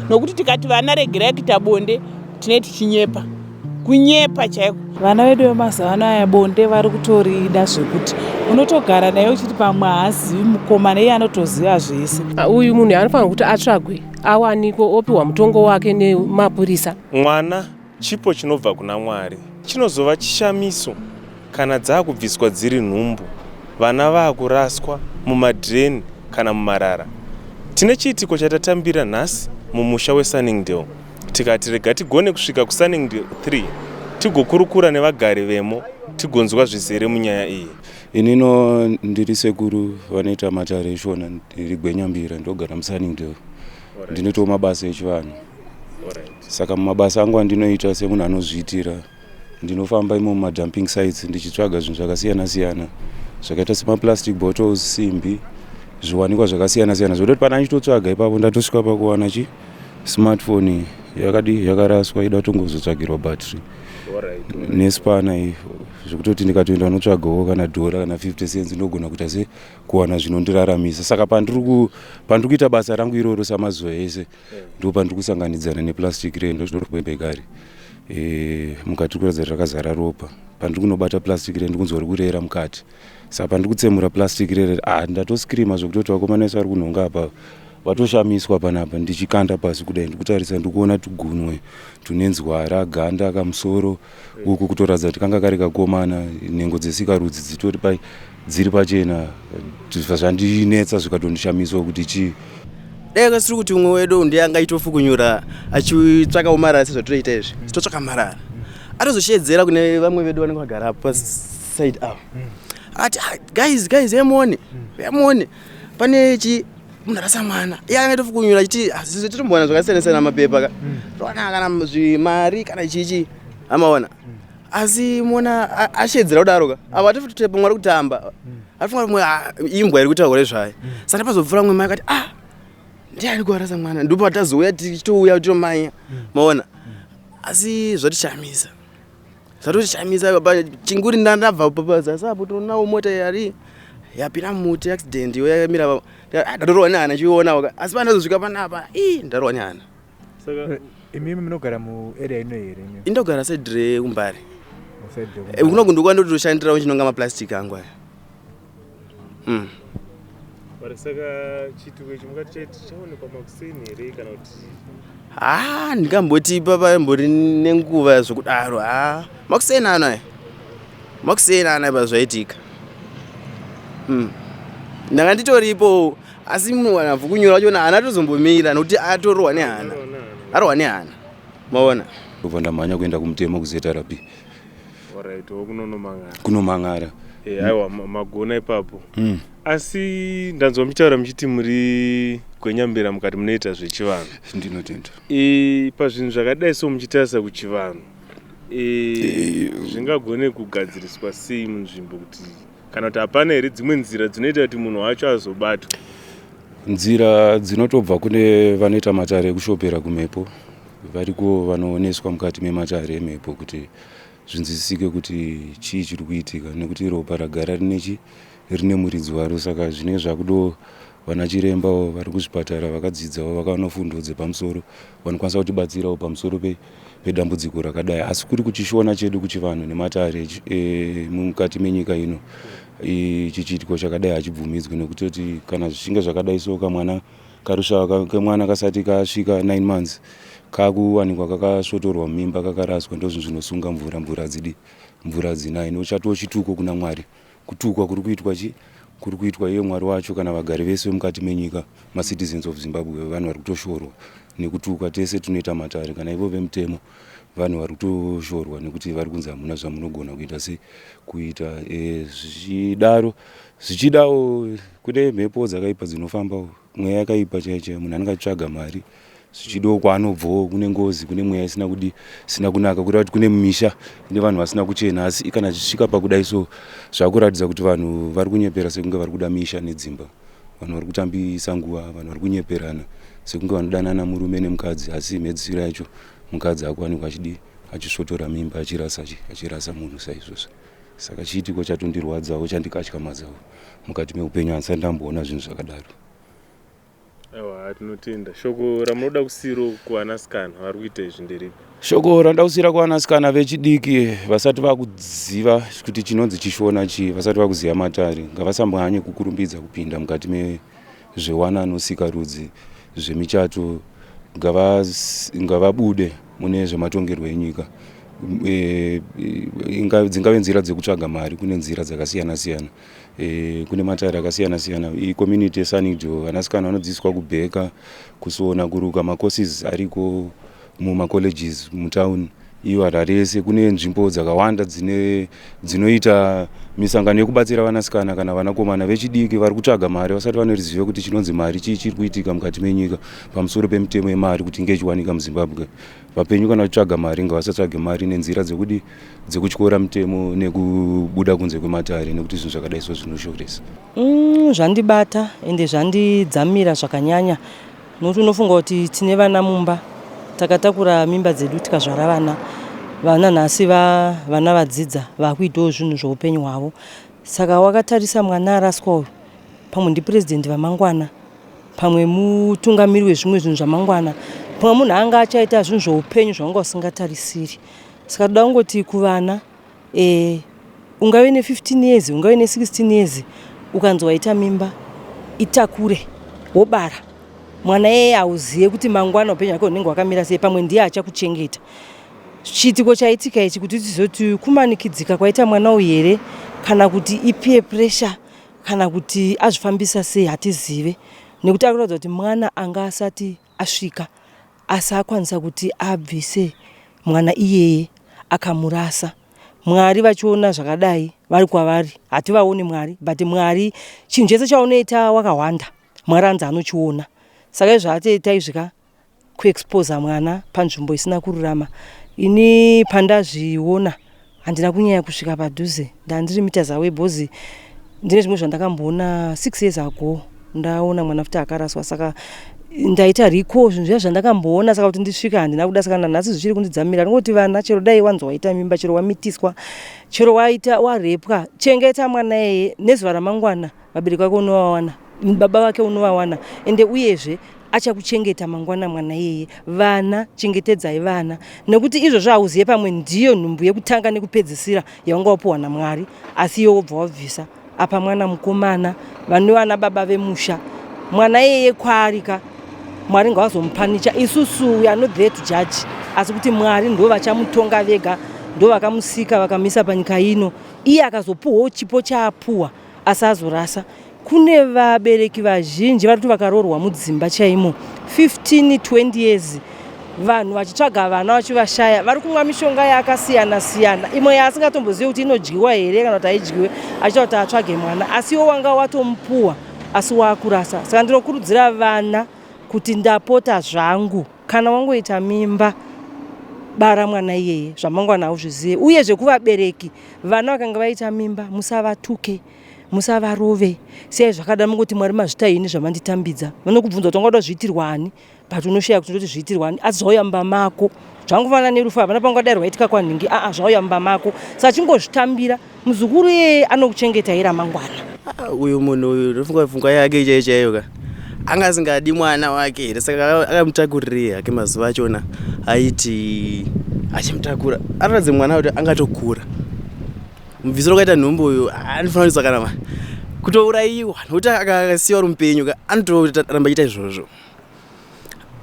Nokuti tikati vana regerai kuita bonde, tinee tichinyepa, kunyepa chaiko. Vana vedu vemazuva ano aya bonde vari kutorida zvekuti unotogara naye uchiti pamwe haazivi mukomana, iye anotoziva zvese. Uyu munhu anofanirwa kuti atsvagwe, awanikwe, opiwa mutongo wake nemapurisa. Mwana chipo chinobva kuna Mwari. Chinozova chishamiso kana dzaakubviswa dziri nhumbu, vana vaakuraswa mumadhireni kana mumarara. Tine chiitiko chatatambira nhasi mumusha weSunningdale tikati rega tigone kusvika kuSunningdale 3 tigokurukura nevagari vemo tigonzwa zvizere munyaya iyi. Inino ndiri sekuru vanoita matare eshona, ndiri Gwenyambira, ndogara muSunningdale. Ndinoitawo mabasa echivanhu. Saka mumabasa angu andinoita semunhu anozviitira, ndinofamba imo mumadumping sites ndichitsvaga zvinhu zvakasiyana siyana zvakaita semaplastic bottles, simbi, zviwanikwa zvakasiyana siyana, zvototi pana ndichitotsvaga ipapo ndatosvika pakuwana chi smartphone yakadi yakaraswa, ida kutongozotsvagirwa battery nespana iyi, zvekutoti ndikatoenda notsvagawo kana dhora kana 50 cents ndogona kuita se kuwana zvinondiraramisa. Saka pandiri kuita basa rangu iroro samazuva ese, ndo pandiri kusanganidzana neplastic rei ndozvinobekari mukati kuratidza kuti rakazara ropa. Pandiri kunobata plastic rei, ndikunzwa ri kurera mukati. Saka pandiri kutsemura plastic rere, ah, ndatoscreama zvekutoti vakomana vese vari kunhonga apa vatoshamiswa. Panapa ndichikanda pasi kudai, ndikutarisa, ndikuona tugunwe tune nzwara, ganda kamusoro uku, kutoratidza kuti kanga kari kakomana. Nhengo dzesikarudzi dzitori pai dziri pachena. Zvandinetsa, zvikatondishamiswa kuti chii. Dai kasiri kuti umwe wedu ndiye angaitofukunyura achitsvakawo marara sezvatoita izvi, totsvaka marara, atozoshedzera kune vamwe vedu vanenge vagara paside avo, ati, "Ah, guys, guys, emuone, emuone, pane chi munhu arasa mwana." Iye angaitofukunyura achiti, "Ah, zizvo titomboona zvakasiyana siyana, mapepa ka, toona kana zvimari kana chichi." Amaona, asi muona ashedzera kudaro ka, avo atofuti pamwe ari kutamba, afunga pamwe, ah, imbwa iri kutaura zvayo. Saka pazopfuura mumwe mai akati, "Ah, ndiani kuarasa mwana?" Ndipo patazouya tichitouya titomanya, maona. Asi zvatishamisa, zvatotishamisa. Chinguri ndabva pazasi apo, tonawo mota yari yapinda mumuti, accident yo yakamira. Ndatorohwa nehana chiionawo ka, asi pandazosvika panapa, ii, ndarohwa nehana. Saka imimi munogara muarea ino here imimi? Indogara side rekuMbare. Side Kunoku ndikuwa ndotoshandirawo chinonga maplastic angu aya. Vari saka chiitiko ichi mungati chaonekwa makuseni here kana kuti? Ha, ndingamboti pambori nenguva zvokudaro. Ha, makuseni ano aya, makuseni ano aya pazvaitika. Ndanga nditoripo, asi munhu abvukunyura wachona haana tozombomira nokuti atorohwa nehana, arohwa nehana, maona. Ndobva ndamhanya kuenda kumutemo kuZRP. Alright, wokunonomangara. Kunomangara. Aiwa, magona ipapo. Asi ndanzwa muchitaura muchiti muri Gwenyambira, mukati munoita zvechivanhu. Ndinotenda. Pazvinhu zvakadai so, muchitarisa kuchivanhu, zvingagone kugadziriswa sei munzvimbo, kuti kana kuti hapana here dzimwe nzira dzinoita kuti munhu wacho azobatwa? Nzira dzinotobva kune vanoita matare ekushopera kumhepo. Variko vanooneswa mukati mematare emhepo kuti zvinzwisisike kuti chii chiri kuitika, nekuti ropa ragara rinechi rine muridzi waro. Saka zvinenge zvakudo vana chirembawo vari kuzvipatara vakadzidzawo, vakawana fundo dzepamusoro, vanokwanisa kutibatsirawo pamusoro pedambudziko rakadai. Asi kuri kuchishona chedu, kuchivanhu nematare mukati menyika ino, ichi chiitiko chakadai hachibvumidzwi, nekutoti kana zvichinge zvakadai so, kamwana karusvava kemwana kasati kasvika 9 months kakuwanikwa kakasvotorwa mumimba, kakaraswa, ndozvinhu zvinosunga mvura. Mvura hadzidi, mvura hadzinai, nochatoo chituko kuna Mwari, kutukwa kuri kuitwa chi kuri kuitwa iye Mwari wacho kana vagari vese vemukati menyika, macitizens of Zimbabwe. Vanhu vari kutoshorwa nekutukwa tese tinoita matare kana ivo vemutemo. Vanhu vari kutoshorwa nekuti vari kunzi hamuna zvamunogona kuita se kuita. Zvichidaro, zvichidawo kune mhepo dzakaipa dzinofambawo, mweya yakaipa chaiyo chaiyo. Munhu anenge achitsvaga mari, zvichidawo kwaanobvawo kune ngozi, kune mweya isina kudi isina kunaka, kureva kuti kune misha ine vanhu vasina kuchena. Asi kana zvichisvika pakudai so, zvakuratidza kuti vanhu vari kunyepera sekunge vari kuda misha nedzimba. Vanhu vari kutambisa nguva, vanhu vari kunyeperana sekunge vanodanana murume nemukadzi, asi mhedzisiro yacho mukadzi akuwanikwa achidi achisvotora mimba, achirasa munhu saizvozvo. Saka chiitiko chatondirwadzawo, chandikatyamadzawo mukati meupenyu, handisati ndamboona zvinhu zvakadaro. Aiwa, tinotenda. Shoko ramunoda kusiyiro kuvanasikana vari kuita izvi nderipi? Shoko ranoda kusiyira kuvanasikana vechidiki vasati vakuziva kuti chinonzi chishona chii, vasati vakuziva matare, ngavasamhanye kukurumbidza kupinda mukati mezvewanano, sikarudzi, zvemichato. Ngavabude mune zvematongerwo enyika. Dzingave nzira dzekutsvaga mari, kune nzira dzakasiyana siyana. Kune matare akasiyana siyana. Icommunity yeSunningdale, vanasikana vanodzidziswa kubheka, kusona, kuruka, macourses ariko mumacolleges mutown iyo Harare yese. Kune nzvimbo dzakawanda dzinoita misangano yekubatsira vanasikana kana vanakomana vechidiki vari kutsvaga mari, vasati vane ruzivo kuti chinonzi mari chii, chiri kuitika mukati menyika pamusoro pemitemo yemari kuti inge ichiwanika muZimbabwe. Vapenyu kana vachitsvaga mari, ngavasatsvage mari nenzira dzekudi dzekutyora mutemo nekubuda kunze kwematare, nekuti zvinhu zvakadai so zvinoshoresa. Zvandibata ende zvandidzamira zvakanyanya, nokuti unofunga kuti tine vana mumba, takatakura mimba dzedu, tikazvara vana. Vana nhasi vana vadzidza, vakuitawo zvinhu zveupenyu hwavo. Saka wakatarisa mwana araswa uyu, pamwe ndipurezidendi vamangwana, pamwe mutungamiri wezvimwe zvinhu zvamangwana, pamwe munhu anga achaita zvinhu zveupenyu zvavanga usingatarisiri. Saka toda kungoti kuvana, ungave ne15 years, ungave ne16 years, ukanzi waita mimba, itakure wobara mwana iyeye. Hauzive kuti mangwana upenyu hwake hunenge hwakamira sei, pamwe ndiye achakuchengeta. Chiitiko chaitika ichi, kuti tizoti kumanikidzika kwaita mwana uyu here, kana kuti ipeer pressure, kana kuti azvifambisa sei, hatizive, nekuti ari kuratidza kuti mwana anga asati asvika, asi akwanisa kuti abvise mwana iyeye akamurasa. Mwari vachiona zvakadai vari kwavari, hativaoni Mwari, but Mwari, chinhu chese chaunoita wakahwanda, Mwari anzi anochiona. Saka izvo atoita izvika kuexposa mwana panzvimbo isina kururama. Ini pandazviona handina kunyanya kusvika padhuze, ndandiri meters away, because ndine zvimwe zvandakamboona 6 years ago, ndaona mwana futi akaraswa, saka ndaita recall zvinhu zviya zvandakamboona. Saka kuti ndisvike handina kuda, saka nanhasi zvichiri kundidzamira. Ndingoti vana, chero dai wanzi waita mimba, chero wamitiswa, chero waita warepwa, chengeta mwana iyeye. Nezuva ramangwana vabereki vake unovawana, baba vake unovawana, ende uyezve achakuchengeta mangwana mwana iyeye. Vana, chengetedzai vana, nekuti izvozvo hauzive, pamwe ndiyo nhumbu yekutanga nekupedzisira yaunga wapuhwa naMwari, asi iwe wobva wabvisa apa mwana mukomana. Vane vana baba vemusha, mwana iyeye kwaari ka, Mwari ngavazomupanicha. Isusu we are not there to judge, asi kuti Mwari ndo vachamutonga vega, ndo vakamusika vakamuisa panyika ino. Iye akazopuhwawo chipo chaapuhwa, asi azorasa. Kune vabereki vazhinji vari kuti vakaroorwa mudzimba chaimo 15 20 years, vanhu vachitsvaga vana vachivashaya, vari kumwa mishonga yakasiyana siyana, imwe yaasingatombozivi kuti inodyiwa here kana kuti haidyiwe, achiita kuti atsvage mwana, asi iwo wanga watomupuwa, asi waakurasa. Saka ndinokurudzira vana kuti ndapota zvangu, kana wangoita mimba, bara mwana iyeye, zvamangwana hauzvizive. Uyezve kuvabereki, vana vakanga vaita mimba, musavatuke, musavarove, siyai zvakadaro. Mungoti, "Mwari, mazvita ini zvamanditambidza." Vanokubvunza kuti wangada zviitirwa ani, but unoshaya kuti ndoti zviitirwa ani, asi zvauya mumba mako. Zvangofanana nerufu, hapana pangadai rwaitika kwanhingi, aa, zvauya mumba mako, saka chingozvitambira. Muzukuru iyeye anokuchengeta ramangwana. Ah, uyu munhu uyu, ndofunga pfungwa yake chaiyo chaiyo ka, anga asingadi mwana wake here? Saka akamutakurirei hake mazuva achona aiti achimutakura anoratidza mwana kuti angatokura? Mubvisiro wakaita nhumbu uyu anofanira kuiswa kana kutourayiwa, nokuti akasiyiwa uri mupenyu ka, anotoramba achiita izvozvo.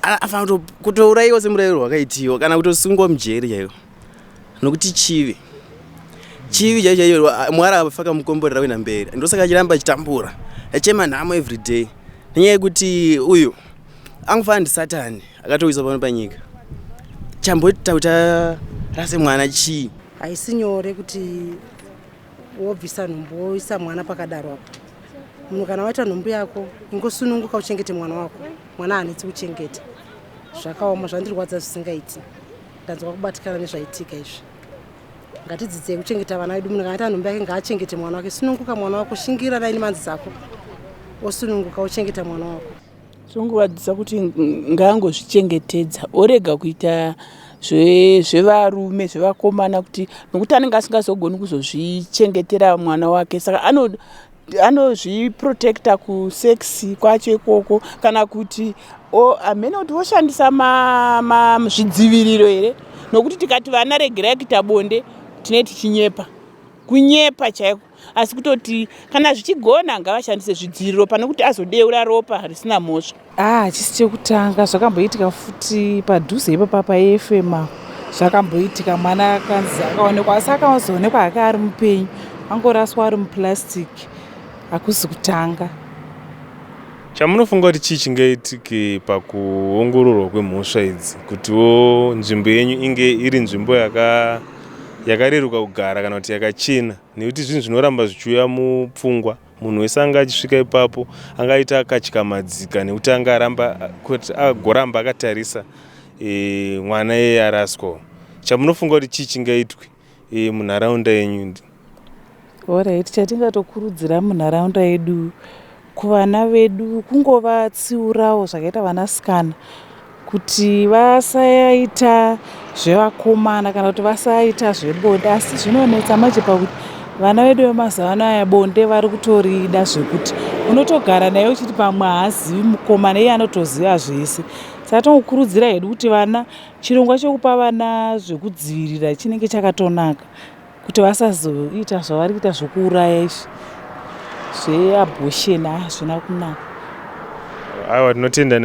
Afanira kutourayiwa semurayiro wakaitiwa, kana kutosungwa mujeri chaiwo, nokuti chivi, chivi chaicho chaicho. Mwari afa kamukomborera kuenda mberi, ndosaka achiramba achitambura, achema nhamo everyday, nenyaya yekuti uyu angofanira ndisatani akatoiswa pano panyika. Chamboita kuti arase mwana chii? Haisi nyore kuti wobvisa nhumbu, woisa mwana pakadaro apo. Munhu kana waita nhumbu yako, ingosununguka uchengete mwana wako. Mwana haanetsi kuchengeta. Zvakaoma, zvandirwadza zvisingaiti. Ndanzwa kubatikana nezvaitika izvi. Ngatidzidzei kuchengeta vana vedu. Munhu kana aita nhumbu yake, ngaachengete mwana wake. Sununguka mwana wako, shingira naini manzi dzako, osununguka, ochengeta mwana wako. Tinongovadzidzisa kuti ngaangozvichengetedza, orega kuita zvevarume, zvevakomana, kuti nokuti anenge asingazogoni kuzozvichengetera mwana wake, saka ano Anozviprotecta kusex kwacho ikoko, kana kuti hamene kuti voshandisa zvidziviriro here, nokuti tikati vana regerai kuita bonde, tinee tichinyepa, kunyepa chaiko. Asi kutoti kana zvichigona, ngavashandise zvidziviriro pane kuti azodeura ropa risina mhosva. Ah, hachisi chekutanga. Zvakamboitika futi padhuze ipapa paFM. Zvakamboitika, mwana akanzi akaonekwa, asi akazoonekwa hake ari mupenyu, angoraswa ari muplastic. Hakuzi kutanga. Chamunofunga kuti chii chingaitike pakuongororwa kwemhosva idzi, kutiwo nzvimbo yenyu inge iri nzvimbo yakareruka kugara kana kuti yakachena? Nekuti zvinhu zvinoramba zvichiuya mupfungwa, munhu wese anga achisvika ipapo angaita akatyamadzika, nekuti anga aramba kuti agoramba akatarisa mwana iyeye araswa. Chamunofunga kuti chii chingaitwe munharaunda yenyu? Alright, chatingatokurudzira munharaunda yedu kuvana vedu, kungovatsiurawo zvakaita vanasikana, kuti vasaita zvevakomana kana kuti vasaita zvebonde. Asi zvinonetsa manje pakuti vana vedu vemazuva ano aya bonde vari kutorida zvekuti unotogara naye uchiti pamwe haazivi mukomana, iye anotoziva zvese. Saka tongokurudzira hedu kuti vana, chirongwa chekupa vana zvekudzivirira chinenge chakatonaka, kuti vasazoita zvavari kuita zvokuuraya izvi zveabortion. Hazvina kunaka. Aiwa, tinotenda.